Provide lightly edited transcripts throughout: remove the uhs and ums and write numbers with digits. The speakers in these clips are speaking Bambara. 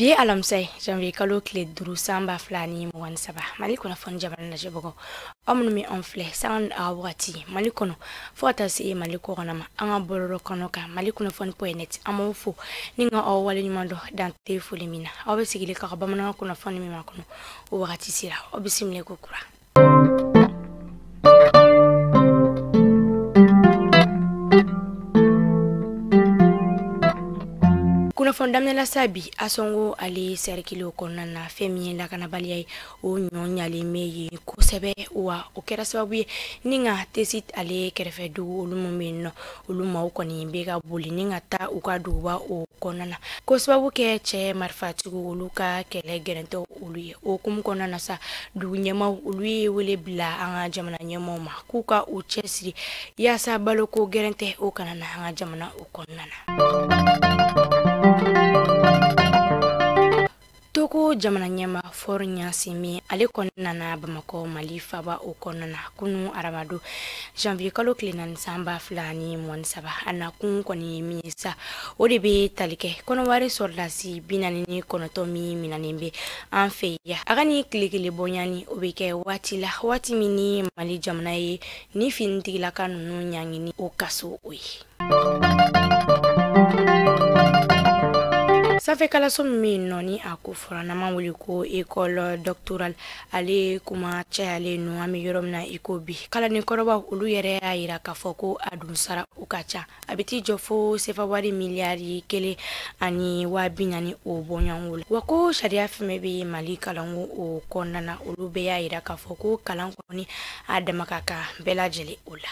Bi ye alamisa ye, janvier kalo tile 5 san 2023. Mali kunnafoni jamana lajɛbagaw, aw minnu bɛ anw filɛ sanga ni a wagati Mali kɔnɔ fo ka taa se Mali kɔkana ma, an ka bɔlɔlɔ kɔnɔ kan Mali kunnafoni point net, an b'aw fo ni ka aw waleɲuman dɔn dan tɛ foli min na. Aw bɛ sigili ka bamanankan kunnafoni min makɔnɔ, o wagati sera, aw bisimila ko kura. Kunnafoni daminɛ la sa bi Asɔngo ale sɛrikili kɔnɔna na, fɛn min ye lakanabaliya ye, o ɲɔ ɲalen bɛ yen kosɛbɛ, wa o kɛra sababu ye ni ka Tesit ale kɛrɛfɛ dugu olu minnu bɛ yen nɔ, olu maaw kɔni bɛ ka boli ni ka taa u ka duguba o kɔnɔna na, ko sababu kɛ cɛ marifatigiw olu ka kɛlɛ gɛrɛntɛw olu ye. O hukumu kɔnɔna na sa, dugu ɲɛmaaw olu ye wele bila an ka jamana ɲɛmaaw ma k'u ka u cɛsiri yaasa baloko gɛrɛntɛ o kana na an ka jamana o kɔnɔna na. Togo jamana ɲɛmaa Faure Gnassingbé ale kɔni nana Bamakɔ Mali faba o kɔnɔna na kunu arabado janvier kalo tile 4 san 2023. A nakun kɔni ye min ye sa, o de bɛ tali kɛ Kɔnɔwari sɔrɔdasi 49 min minɛnen bɛ an fɛ yan. A ka ni tile kelen bɔɲani o bɛ kɛ waati la, waati min ni Mali jamana ye ni finitigilaka ninnu ɲangini o kaso o ye. Sanfɛ kalanso min bɛ yen nɔ ni a ko fɔra n'an b'a wele ko école doctorale, ale kuma cayalen nɔ an bɛ yɔrɔ min na i ko bi. Kalanden kɔrɔbaw olu yɛrɛ y'a yira k'a fɔ ko a dun sara o ka ca, a bɛ t'i jɔ fo sefa wari miliyari 1 ani 40,000 o bɔɲɔgɔnko la. Wa ko sariya fɛn bɛɛ bɛ Mali kalanko o kɔnɔna na, olu bɛɛ y'a yira k'a fɔ ko kalan kɔni a dama ka kan bɛɛ lajɛlen o la.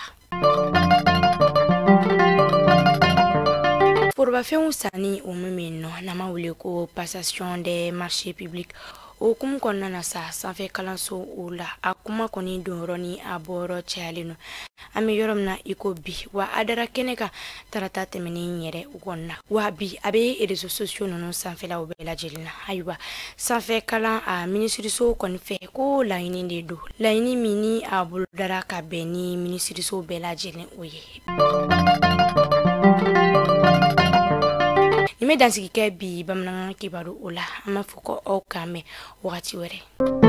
Forobafɛnw sanni o min bɛ yen nɔ n'an b'a wele ko passation des marchés publics, o hukumu kɔnɔna na sa, sanfɛ kalanso o la a kuma kɔni donyɔrɔ ni a bɔyɔrɔ cayalen don an bɛ yɔrɔ min na i ko bi. Wa a dara kɛnɛ kan tarata tɛmɛnen yɛrɛ o kɔnɔna, wa bi a bɛ réseaux sociaux ninnu sanfɛlaw bɛɛ lajɛlen na. Ayiwa, sanfɛ kalan a minisiriso kɔni fɛ ko laɲini de don, laɲini min ni a bolodara ka bɛn ni minisiriso bɛɛ lajɛlen o ye. Nin bɛ dansigi kɛ bi bamanankan kibaru o la, an b'a fɔ ko aw k'an mɛn wagati wɛrɛ.